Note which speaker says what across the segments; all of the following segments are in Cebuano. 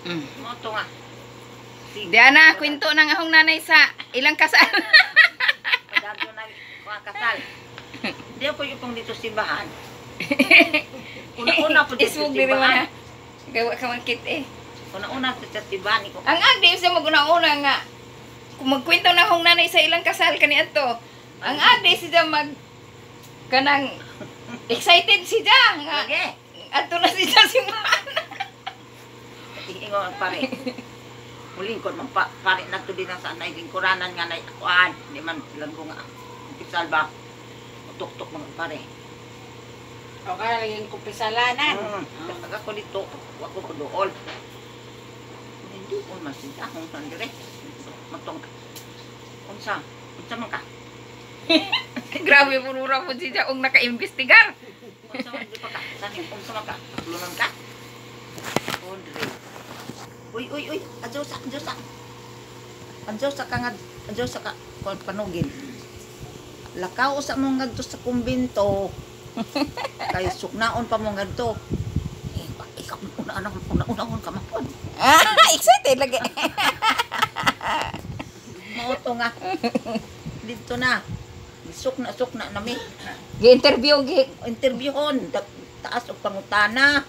Speaker 1: Mo to nga.
Speaker 2: Diana, kwento ng ahong nanay sa ilang kasal.
Speaker 1: Padadto na mga kasal. Di ako yung pang dito simbahan. Una-una po dito
Speaker 2: Ismog diri man ha.
Speaker 1: simbahan.
Speaker 2: Gawa ka man kit eh.
Speaker 1: Una-una sa simbahan ko.
Speaker 2: Ang agdi siya maguna-una nga kung magkwento na ahong nanay sa ilang kasal kaniadto. Ang agdi siya mag kanang excited siya nga
Speaker 1: Lagi.
Speaker 2: adto na siya simbahan.
Speaker 1: Ingon ang pare. Mulingkod man pa, pare nagto din sa anay lingkuranan nga nay akuan. Di man langgo nga. Pisal ba? Tuktok mga pare.
Speaker 3: O kaya laging kumpisalanan.
Speaker 1: Pag ako dito, ako ko dool. Hindi ko masita akong sandire. Matong unsa? Unsa man ka?
Speaker 2: Grabe puro po siya og naka-imbestigar.
Speaker 1: Unsa man di pa ka? Sani unsa man ka? Tulunan ka? Andre. Uy, uy, uy, adyo sa, adyo sa. Adyo sa ka nga, adyo sa ka kon panugin. Lakaw sa mo ngadto sa kumbinto. Kay suknaon pa mo ngadto. Eh, ikaw una una una una ka mapod.
Speaker 2: Ah, excited lagi.
Speaker 1: Mao to nga. Dito na. Sukna sukna nami.
Speaker 2: Gi-interview gi.
Speaker 1: Interviewon taas og pangutana.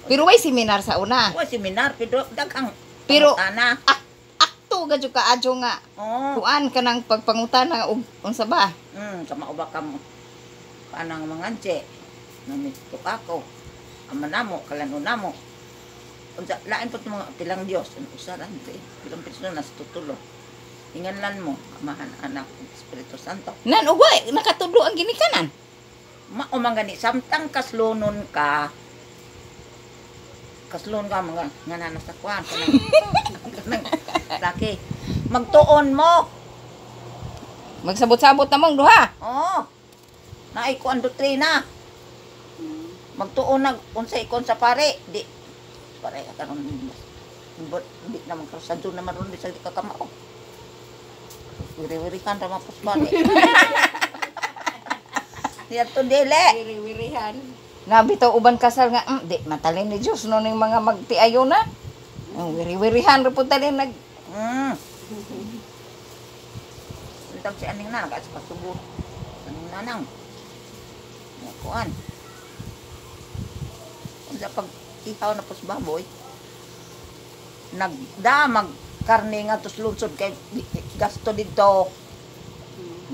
Speaker 2: Pero way seminar sa una.
Speaker 1: Wa seminar pero daghang pangutana.
Speaker 2: Akto gadyo ka adyo nga.
Speaker 1: Oh.
Speaker 2: Kuan ka ng pagpangutana og unsa ba?
Speaker 1: Kamao ba ka mo? Kanang mga nje. Namitok ako. Ama namo, kalano namo. Unsa lain po mga pilang Dios, ang usaran pre, pilang persona sa tutulo. Inganlan mo, Amahan, Anak, Espiritu Santo.
Speaker 2: Nan ugay nakatudlo ang ginikanan.
Speaker 1: Mao man gani samtang kaslonon ka. Kaslon ka mga nga na sa kuan kanang laki. Magtuon mo.
Speaker 2: Magsabot-sabot na mong duha.
Speaker 1: Oo. Naay ko ang doktrina. Magtuon na unsay kon sa pare, di pare karon di naman karon sa June naman ron di sa di ka kamao. Wiri-wiri kan ra mapos pare. Diyan to dili.
Speaker 3: Wiri-wirihan.
Speaker 2: Nabitaw uban kasal nga di matalin ni Dios no ning mga magtiayo na. Ang wiri-wirihan ra pud talin nag
Speaker 1: Untang si aning na nag sa pasubo. Aning nanang. Kuan. Unsa pag ihaw na pos baboy. Nagdamag karne nga tos lungsod kay gasto dito.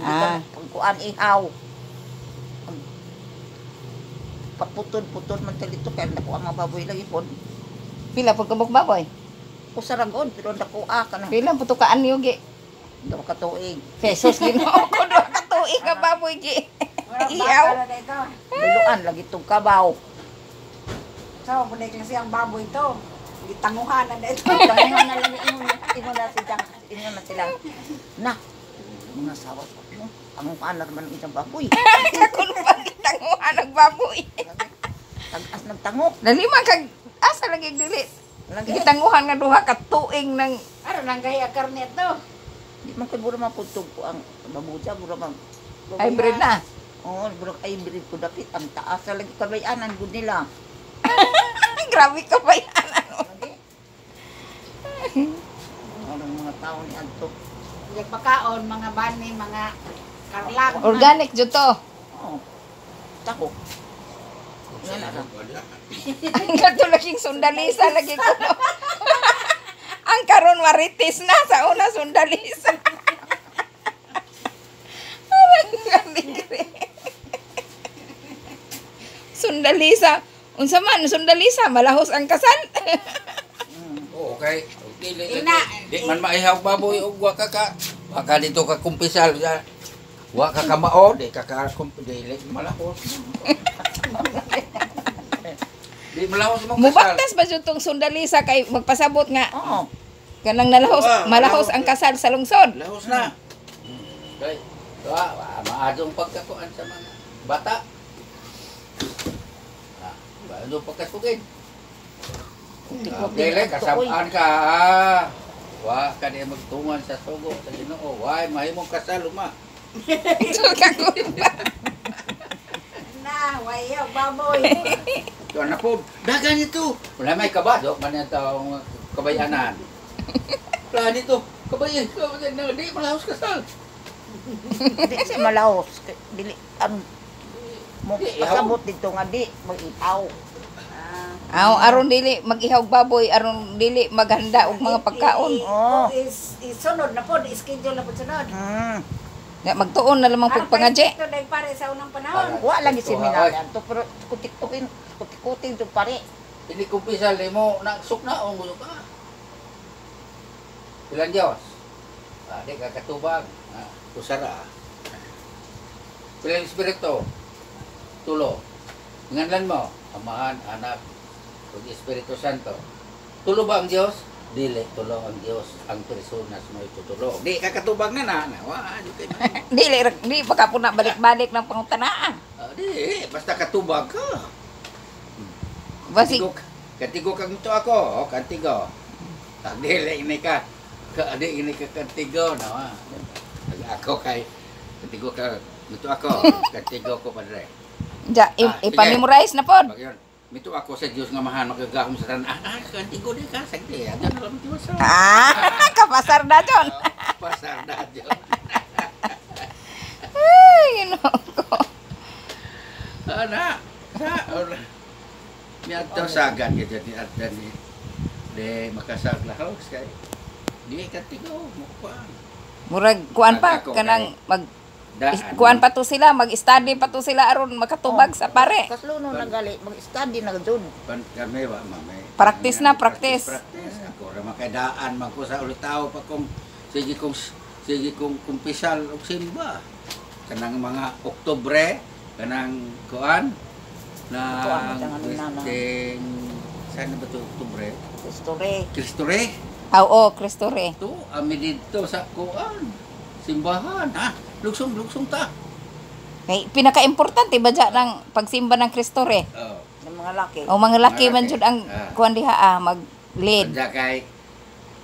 Speaker 2: Ah.
Speaker 1: Pagkuan ihaw. Paputod-putod man ta dito kay dako ang mga baboy lagi pod.
Speaker 2: Pila pud kabuk baboy?
Speaker 1: Usaragon pero dako ah kana.
Speaker 2: Pila putukaan niyo gi?
Speaker 1: Duha ka tuig.
Speaker 2: Pesos Ginoo ko duha ka tuig ka baboy gi.
Speaker 3: Walang
Speaker 2: Iyaw.
Speaker 3: baka na dito.
Speaker 1: Biluan lagi tong kabaw.
Speaker 3: So, muna kasi ang baboy to. Gitanguhan na dito.
Speaker 1: Ingon na lang ingon na sila, ingon na sila. Na, mga sawa ko mo. Ang anar man ang isang baboy.
Speaker 2: Kakun pa gitanguhan ang baboy.
Speaker 1: Tag-as ng tangok.
Speaker 2: Lalima kag asa lagi dili.
Speaker 1: Lagi.
Speaker 2: Gitanguhan nga duha ka tuig ng
Speaker 3: Ano nang gaya karne to?
Speaker 1: Di man kay bura maputog ko ang babuja, bura mag
Speaker 2: hybrid na.
Speaker 1: Oo, bura hybrid ko dapit ang taas sa lagi kabayanan gud nila.
Speaker 2: Grabe ka ba yan?
Speaker 1: Lagi. Anong mga tao ni adto.
Speaker 3: Nagpakaon, mga bani, mga karlang.
Speaker 2: Organic jud to.
Speaker 1: Oo. Tako. Nga na ra.
Speaker 2: Ang kato laging sundalisa lagi ko. Ang karon marites na sa una sundalisa. Ang galing. Sundalisa. Unsa man sundalisa malahos ang kasal.
Speaker 4: Oo, kay dili
Speaker 3: Ina.
Speaker 4: di man maihaw baboy og wa ka ka baka dito ka kumpisal ya. Wa ka kamao, di ka ka dili malahos. Di malahos mo kasal.
Speaker 2: Mubaktas ba jud tong sundalisa kay magpasabot nga
Speaker 1: Oo.
Speaker 2: kanang nalahos
Speaker 4: Wa,
Speaker 2: malahos
Speaker 4: malahos.
Speaker 2: ang kasal sa lungsod.
Speaker 4: Lahos na. Kay wa maadong pagkakuan sa mga bata. Ah, maadong pagkasugid. Ah, dili kasamaan ka. Ah. Wa ka di magtungan sa sugo sa Ginoo. Way mahimong kasal uma.
Speaker 2: Kakulpa.
Speaker 3: Na, wayaw, baboy.
Speaker 4: So anak po, dagan ito. Wala may kabado, man yung taong kabayanan. Wala nito, kabayan, kabayan, di malahos kasal.
Speaker 1: Di siya malaos. Dili ang mo
Speaker 4: Di,
Speaker 1: pasabot dito nga di mag-itaw.
Speaker 2: Aw, aron dili mag-ihaw baboy, aron dili maghanda og mga pagkaon.
Speaker 1: Oo.
Speaker 3: Is isunod na po, schedule na po sunod.
Speaker 2: Nga magtuon na lamang
Speaker 3: Aron
Speaker 2: pagpangadye.
Speaker 3: perfecto dahil pare sa unang panahon.
Speaker 1: Wa lagi
Speaker 4: Ito,
Speaker 1: seminar
Speaker 4: ay.
Speaker 1: to pero kutik-kutin kutik-kutin to pare.
Speaker 4: Hindi kumpisal mo, nagsuk na, o gusto ka. Ilan Diyos? Ah, di ka katubag. Ah, kusara. Ilan Espiritu? Tulo. Nganlan mo? Amahan, Anak, ug Espiritu Santo. Tulo ba ang Diyos? Dili, tulo ang Diyos. Ang personas mo itutulo. Di ka katubag na na. Nawa, di kay
Speaker 2: Dili di pa ka po na balik-balik ng pangutanaan.
Speaker 4: Ah, di, basta katubag ka.
Speaker 2: Basi
Speaker 4: Kantigo, kantigo kang to ako, oh, kantigo. Ah, dili ini ka. Ka di ini ka kantigo no. Ah. Ako kay kantigo ka mito ako, kantigo ko padre.
Speaker 2: ja,
Speaker 4: Ah, sige.
Speaker 2: ipamemorize na pod.
Speaker 4: Pag yun, mito ako sa Dios nga mahan magagahom sa tanan. Ah, ah, kantigo di ka sagdi. Ada na lang Dios.
Speaker 2: Ah, kapasar na jon.
Speaker 4: Pasar na Dios.
Speaker 2: Ay, Ginoo ko.
Speaker 4: Ana, sa ora. Ni adto sagan gyud ni adto ni de makasaglahos kay di kantigo mo kuan.
Speaker 2: Murag kuan pa
Speaker 4: Ako,
Speaker 2: kanang mag
Speaker 4: Daan.
Speaker 2: kuan pa to sila, mag-study pa to sila aron makatubag sa pare.
Speaker 1: Kasluno na gali mag-study na jud.
Speaker 4: Pan kami wa mame.
Speaker 2: Practice na, practice.
Speaker 4: Practice. Ako ra makadaan man ko sa ulitaw pa kung sige kong kumpisal og simba. Kanang mga Oktubre, kanang kuan na
Speaker 1: Kuan, kanang nana.
Speaker 4: saan na ba to Oktubre?
Speaker 1: Story.
Speaker 4: Kristo Rey.
Speaker 2: Oo, Kristo re.
Speaker 4: To ami didto sa kuan. Simbahan, ha? Lugsong lugsong ta.
Speaker 2: Kay pinaka-importante ba dya ng pagsimba ng Kristo re?
Speaker 4: Oh.
Speaker 1: Ng mga laki.
Speaker 2: O mga laki
Speaker 4: Mga
Speaker 2: man
Speaker 4: laki.
Speaker 2: jud ang
Speaker 4: Ah.
Speaker 2: kuan diha ah, mag-lead.
Speaker 4: Unsa kay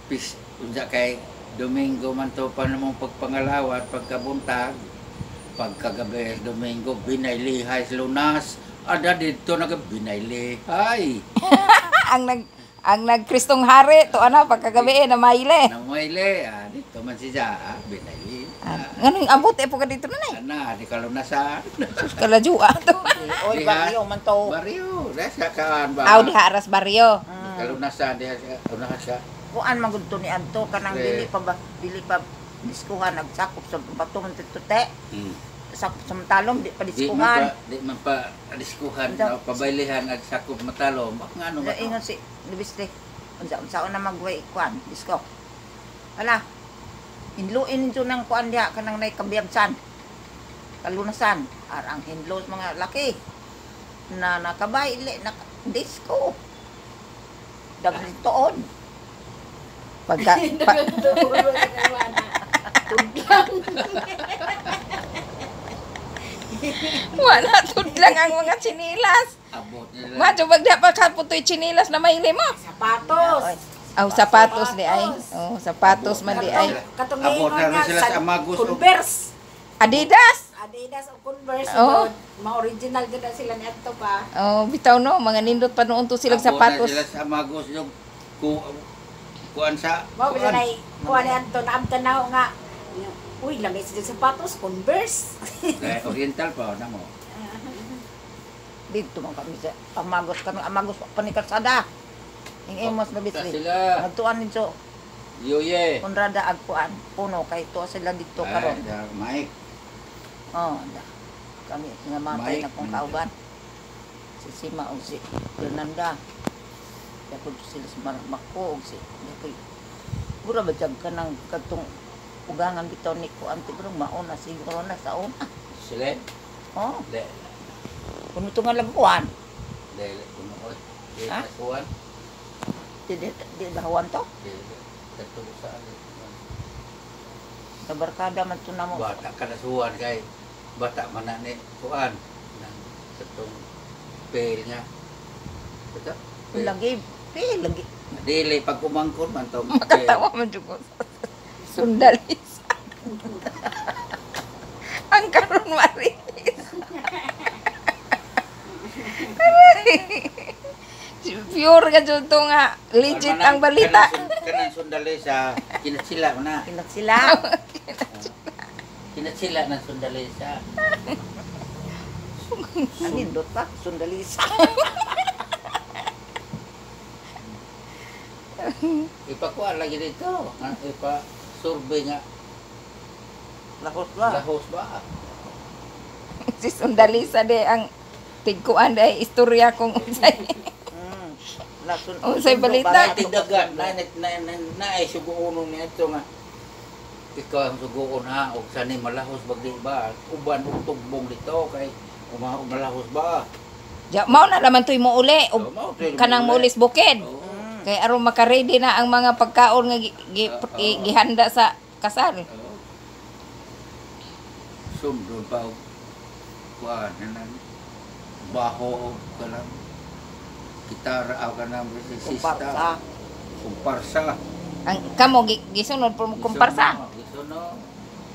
Speaker 4: pis unsa kay Domingo man to pa namong pagpangalawat pagkabuntag pagkagabi Domingo binaylihay sa lunas ada didto naga binaylihay
Speaker 2: Ang nagkristong hari to ana pagkagabi eh, na maile.
Speaker 4: namayle ah, dito man siya ah, binayli
Speaker 2: Ah, nganong abot eh po ka dito na
Speaker 4: ana di kalunasan
Speaker 2: Sus kalajua to.
Speaker 1: Oy,
Speaker 4: Diha.
Speaker 1: baryo man to.
Speaker 4: Baryo desa kaan ba
Speaker 2: Aw diha aras baryo.
Speaker 4: Di kalunasan diha sa unahan siya.
Speaker 1: Kuan man gud to ni adto kanang
Speaker 4: Pre.
Speaker 1: dili pa diskuhan nagsakop sa bato man to te. Sakop sa matalom di pa
Speaker 4: Di man
Speaker 1: diskuhan.
Speaker 4: pa di man pa diskuhan
Speaker 1: Unsa-
Speaker 4: no, pabaylihan at sakop matalom bak ngano ba
Speaker 1: Unsa
Speaker 4: to?
Speaker 1: ingon si Lubiste. Unsa unsaon na magway kuan disko. Ala. Hinluin ninyo ng kuan diha kanang nay kabiyagsan. Kalunasan arang hinlos mga laki na nakabayle na disco. Daghan tuon.
Speaker 2: Pagka pa, wala tud lang ang mga tsinilas.
Speaker 4: Abot nila.
Speaker 2: Majo bagda pa ka putoy tsinilas na maile mo.
Speaker 3: Sapatos.
Speaker 2: Aw sapatos di ay. Oh, sapatos man di ay.
Speaker 3: Katong
Speaker 4: Abot
Speaker 3: giingon
Speaker 4: na rin
Speaker 3: nga
Speaker 4: sila sa Amagos og-
Speaker 3: Converse.
Speaker 2: Adidas.
Speaker 3: Adidas o Converse.
Speaker 2: Oo.
Speaker 3: Oh. Ma-original dyan na sila ni Adto pa.
Speaker 2: Oh, bitaw no, mga nindot pa noon to silang
Speaker 4: Abot na
Speaker 2: sapatos.
Speaker 4: sila sa Amagos yung ku kuan sa
Speaker 3: Mao ba
Speaker 4: kuan.
Speaker 3: na kuha ni Adto na amtan na nga. Uy, lamay sila sapatos, Converse.
Speaker 4: Eh, Oriental pa na mo.
Speaker 1: Dito man kami sa Amagos kanang Amagos pa ni kalsada. Ing imos na
Speaker 4: Ta
Speaker 1: bisli.
Speaker 4: sila.
Speaker 1: Nagtuan ninyo
Speaker 4: Yoye.
Speaker 1: Konrada agkuan puno kay tuwa sila dito karon.
Speaker 4: Ay, da, Mike.
Speaker 1: Oh, da. Kami nga matay
Speaker 4: Mike,
Speaker 1: na kong kauban. Si Sima o si Fernanda. Dapod sila sa Mako o si Dapoy. Mura ba dyan ka ng katong ugangan bitaw ni kuan siguro mauna siguro na sa una.
Speaker 4: Sila.
Speaker 1: Oh,
Speaker 4: Le,
Speaker 1: kuno to nga laguan.
Speaker 4: le, kuno oy. Di
Speaker 1: Ha?
Speaker 4: kuan.
Speaker 1: Di di, di lahuan to.
Speaker 4: Di kadto sa ali.
Speaker 1: Sa barkada man to namo.
Speaker 4: Bata ka na suwan kay bata man na ni kuan nang katong pel niya. Ito.
Speaker 1: Lagi, pi lagi.
Speaker 4: Dili pag umangkon man tong
Speaker 2: Makatawa man jud ko. Sundalis. Ang karon marilis. Aray. Pure ka jud to nga legit ang balita.
Speaker 4: Kanang sundalesa, kinatsila mo na.
Speaker 1: Kinat sila.
Speaker 4: Kinatsila ng sundalesa.
Speaker 1: Anindot pa, sundalisa.
Speaker 4: Ipakuha lagi dito. Ipa-survey nga.
Speaker 1: Lahos ba?
Speaker 4: Lahos ba?
Speaker 2: Si Sundalisa de ang tigkuan day istorya kung unsay.
Speaker 1: Lasun,
Speaker 2: Unsay balita?
Speaker 4: Na tindagan, na na na na ay suguonon niya ito nga. Ikaw ang suguon ha, og sani malahos bagdi ba? Uban og tugbong dito kay uma malahos ba?
Speaker 2: Ja, mao na naman to'y muuli og
Speaker 4: Oh, mao to'y
Speaker 2: kanang
Speaker 4: muuli.
Speaker 2: muulis bukid.
Speaker 4: Oo.
Speaker 2: Kay aron makaready na ang mga pagkaon nga
Speaker 4: Oo.
Speaker 2: gihanda sa kasal.
Speaker 4: Oo. Sumdon pa og kuan kanang baho og kanang gitara aw kanang
Speaker 1: Kumparsa.
Speaker 4: sista. Kumparsa.
Speaker 2: Ang kamo gisunod po mo kumparsa.
Speaker 4: Gisunod.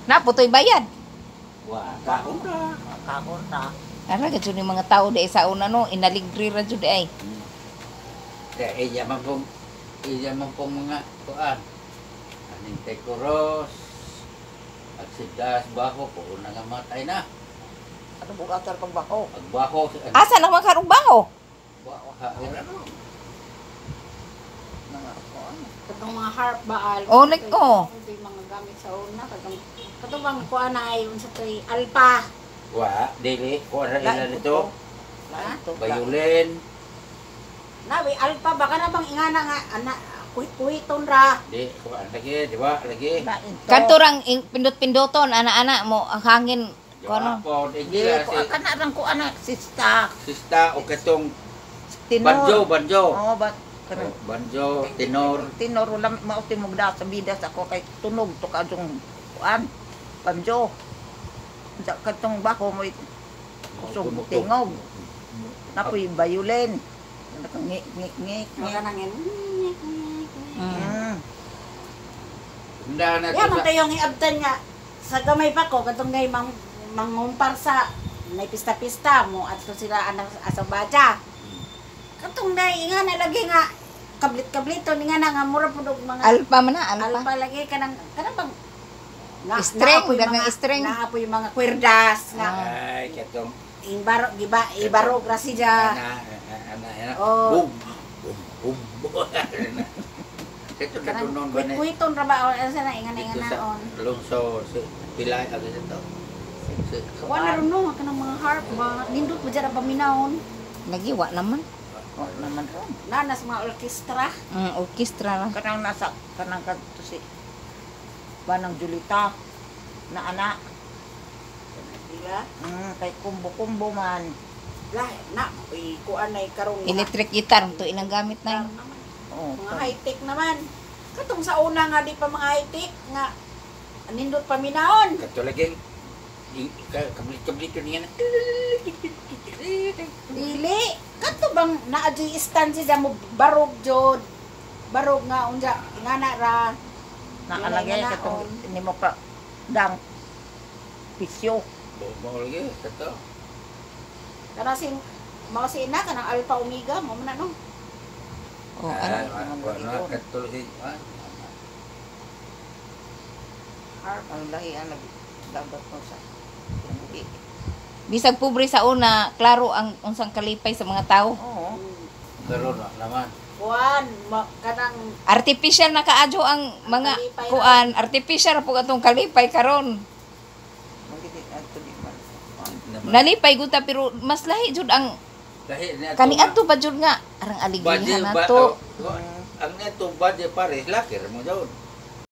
Speaker 2: Na putoy bayad.
Speaker 4: Wa kaon ra.
Speaker 1: Kakon ta.
Speaker 2: Ara gud yung mga tao di sa una no, inaligri ra jud ay.
Speaker 4: Kaya iya man pong mga kuan. Aning tekuros at si Das baho po una nga matay na.
Speaker 1: Ano bukatar pang bako?
Speaker 4: Ag baho si
Speaker 2: Asa na makarong baho?
Speaker 4: Baho ha ira no.
Speaker 1: Mga kuan.
Speaker 3: Katong mga harp baal.
Speaker 2: Oh, like, oh.
Speaker 3: Ito yung mga gamit sa una. Katong, katong bang kuha na ay unsa to'y alpa.
Speaker 4: Wa dili kuan ra ila
Speaker 1: Lain
Speaker 4: dito.
Speaker 1: Lain to.
Speaker 4: Violin.
Speaker 3: Nawi, alpa baka na bang ingana nga, ana, kuhit-kuhiton ra.
Speaker 4: Di kuan lagi, di ba? Lagi.
Speaker 1: Lain to.
Speaker 2: Kadto rang pindot-pindoton ana-ana mo ang hangin
Speaker 4: Di
Speaker 2: kuno.
Speaker 4: ba? Po
Speaker 1: Di,
Speaker 4: sila
Speaker 1: kuan
Speaker 4: si
Speaker 1: kana rang kuan na sista.
Speaker 4: sista o katong
Speaker 1: Tinor.
Speaker 4: banjo, banjo.
Speaker 1: Oo, ba kanang
Speaker 4: Oh, banjo, tenor.
Speaker 1: tinor wala mao timog da sa bidas ako kay tunog to kadtong kuan. Banjo. Sa katong bako mo kusog tingog. Napoy violin. Nakangik ngik ngik.
Speaker 3: Baka nang yan.
Speaker 4: Handa na
Speaker 3: Ya,
Speaker 4: to
Speaker 3: man
Speaker 4: sa
Speaker 3: tayo ang iabtan nga. Sa gamay pa ko, katong ngay mang, mangumpar sa may pista-pista mo at sila anak asa badya. Katong nay nga na lagi nga kablit-kabliton nga na nga mura pud og mga
Speaker 2: Alpa man na, alpa.
Speaker 3: alpa lagi kanang kanang bang na,
Speaker 2: String,
Speaker 3: naapoy
Speaker 2: daghang
Speaker 3: mga-
Speaker 2: string.
Speaker 3: Naapoy mga kwerdas nga
Speaker 4: Ay, katong
Speaker 3: ibarog giba ibarog ra siya.
Speaker 4: ana ana ana.
Speaker 3: Oh.
Speaker 4: Boom. Boom boom. Ito na
Speaker 3: Kanang
Speaker 4: tunon ba ni?
Speaker 3: kuit-kuiton ra ba o asa na ingan
Speaker 4: Dito
Speaker 3: ingan
Speaker 4: sa
Speaker 3: naon.
Speaker 4: Lungsod, si Pilay, agad ito. Si,
Speaker 3: Wala ron no kanang mga harp ba nindot ba dyan ang paminawon.
Speaker 2: Lagi wa naman.
Speaker 1: Oh, naman ron.
Speaker 3: Nanas mga orkestra.
Speaker 2: Orchestra lang.
Speaker 1: Kanang nasa kanang kadto si Banang Julita na anak.
Speaker 3: Diba?
Speaker 1: Kay kumbo-kumbo man.
Speaker 3: Lah, na, uy, kuan ay karong mga,
Speaker 2: Electric guitar to ilang gamit na yun.
Speaker 1: Oh,
Speaker 3: mga high-tech naman. Katong sa una nga di pa mga high-tech nga nindot paminawon.
Speaker 4: Kato lagi, kablit-kablit yun yan.
Speaker 3: Dili, kato bang naa dyo'y stand siya mo barog jod. Barog nga unja ngana ra.
Speaker 1: Naalagay
Speaker 3: Yun ay
Speaker 1: katong
Speaker 3: nganaon.
Speaker 1: nimo pa dang pisyo.
Speaker 4: Mo lagi, kato.
Speaker 3: Kana sing mao si ina kanang Alpha Omega mo man na no.
Speaker 2: Oh, ano?
Speaker 4: Ano, kato lagi.
Speaker 3: Harp.
Speaker 1: Ang lahi ang nagdagat mo sa kinabuhi.
Speaker 2: Bisag pobre sa una, klaro ang unsang kalipay sa mga tao.
Speaker 1: Oo.
Speaker 4: Karon na naman.
Speaker 3: Kuan kanang
Speaker 2: Artificial na kaadyo ang mga
Speaker 3: Kalipay
Speaker 2: kuan, artificial ra pug atong kalipay karon.
Speaker 1: Magiti adto di man.
Speaker 4: Naman.
Speaker 2: Nalipay gud ta pero mas lahi jud ang
Speaker 4: Lahi niya
Speaker 2: kaniadto pa jud nga arang aligrihan
Speaker 4: Budget ba,
Speaker 2: nato.
Speaker 4: oh, ang neto budget pares lakir mo jud.